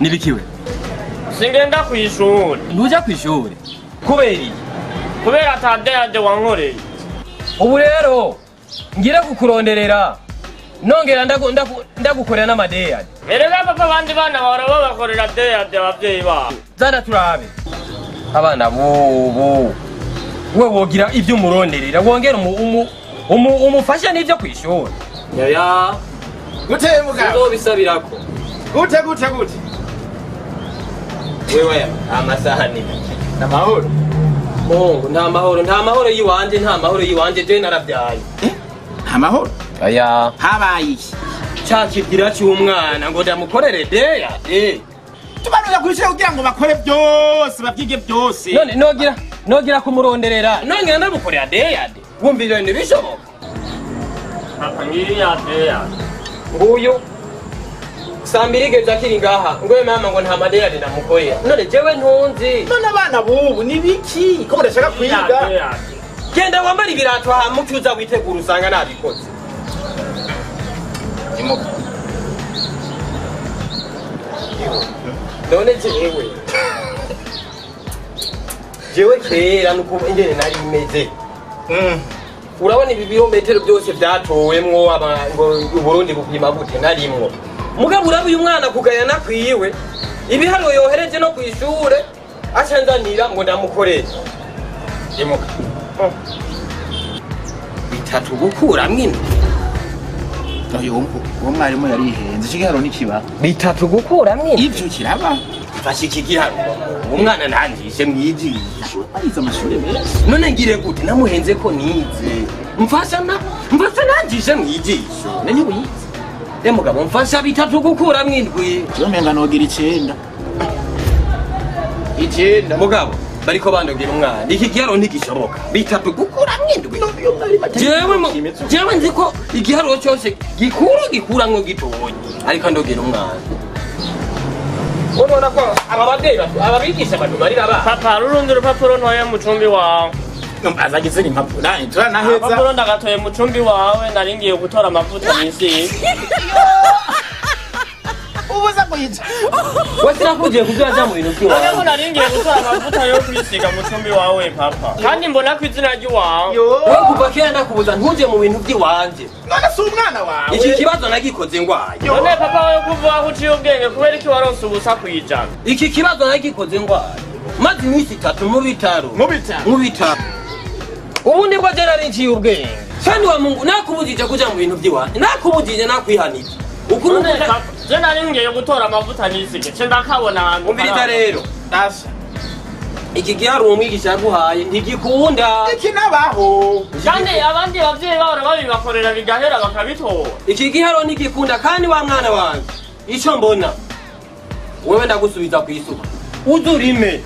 Nibikiwe. Singenda kw'ishuri. Ntuja kw'ishuri kubera iki? Kubera ata deyade wankoreye. Ubu rero ngira kukuronderera nongera ndagukorera n'amadeyade. Erega papa, abandi bana bahora babakorera deyade abavyeyi babo. Zana turabe abana bubu. We wogira ibyo umuronderera, wongera umufashe n'ibyo kw'ishuri. Yaya. Gute mugabo? Uzobisabirako. Gute gute gute? Wewe, amasaha ni Namahoro. Mungu, nta mahoro, nta mahoro yiwanje, nta mahoro yiwanje, je naravyaye. Amahoro. Aya. Habaye iki? Ca kigira c'umwana ngo ndamukorere deya. Tubanuza kw'ishure kugira ngo bakore byose, bavyige byose. None nogira kumuronderera nongera ndamukorera deya de. Wumva ivyo bintu bishoboka? Papa, ngiriya deyade. Nguyu saa mbiri igeze akiri ngaha, ngo mama, ngo nta madeyade namukorera. None jewe ntunzi. None abana bubu ni biki? Ko mudashaka Ngiriya kwiga? deyade. Genda wambara ibirato hama uce uza witegura, usanga nabikoze. Imuka. None jewe kera nuko ingene nari meze, urabona ibi birometero byose vyatowemwo ngo Uburundi bupima gute, narimwo. Mugabo uraba uyu mwana kugayana kwiwe, ibiharuro yohereje no kw'ishure, acanzanira ngo ndamukorere. Imuka. Bitatu gukuramwo indwi. Oyo uwo mwarimu yarihenze. Ico giharuro ntikiba. Bitatu gukuramwo indwi. Ivyo kiraba. Mfashe iki giharuro, umwana ntangishe mwijisho. Arize amashuri menshi. None ngire gute? Namuhenze ko nize. Mfasha na mfasha nangishe mwijisho. None wize? E mugabo, mfasha, bitatu gukuramwo indwi. Jewe umenga nogira icenda. Icenda. Mugabo bariko bandogera umwana, iki giharuro ntigishoboka, bitatu gukuramwo indwi. None uyo mwarimu atari Jewe nzi ko igiharuro cyose gikuru gikuramwo gitonya, ariko andogera umwana. Urabona ko aba babyeyi aba bigisha batumarira abana. Papa, hari urundi rupapuro ntoye mu cumbi wawe. Azagize impapuro. Nani turanaheza. Agapapuro ndagatoye mu cumbi wawe, nari ngiye gutora amavuta nisiga. Ubuza kuyica. We sinakugiye kubyaza mu bintu Noneho by'iwawe. nari ngiye gutora amavuta yo kwisiga mu cumbi wawe papa, kandi mbona ko izina ry'iwawe. Yo. We kuva kera ndakubuza ntuje mu bintu by'iwanje. None si umwana wawe? Iki kibazo nagikoze ngwaye. None papa, wewe kuvuga ko uciye ubwenge, kubera iki waronse ubusa kwijana? Iki kibazo nagikoze ngwaye, maze iminsi 3 mu bitaro. Mu bitaro? Mu bitaro. Ubundi bwo je nari nciye ubwenge. Kandi wa Mungu, nakubujije kuja mu bintu by'iwanje, nakubujije, nakwihanije ukuntu. None papa, je nari ngiye gutora amavuta nisige, ce ndakabona ahantu. Umviriza rero. Asha. Iki giharuro umwigisha yaguhaye ntigikunda. Iki nabaho. Kandi abandi bavyeyi bahora babibakorera bigahera bakabitora. Iki giharuro ntigikunda. Kandi wa mwana wanje, ico mbona, wewe ndagusubiza kw'isuka uze urime.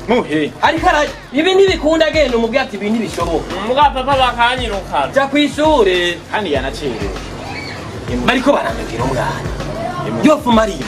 Muhe. Ariko ibi ntibikunda. Genda umubwire ati ibi ntibishoboka. Muga papa, bakanyirukana. Ja kw'ishure. Kandi yanacerewe. Bariko barandagira umwana yofuma arima.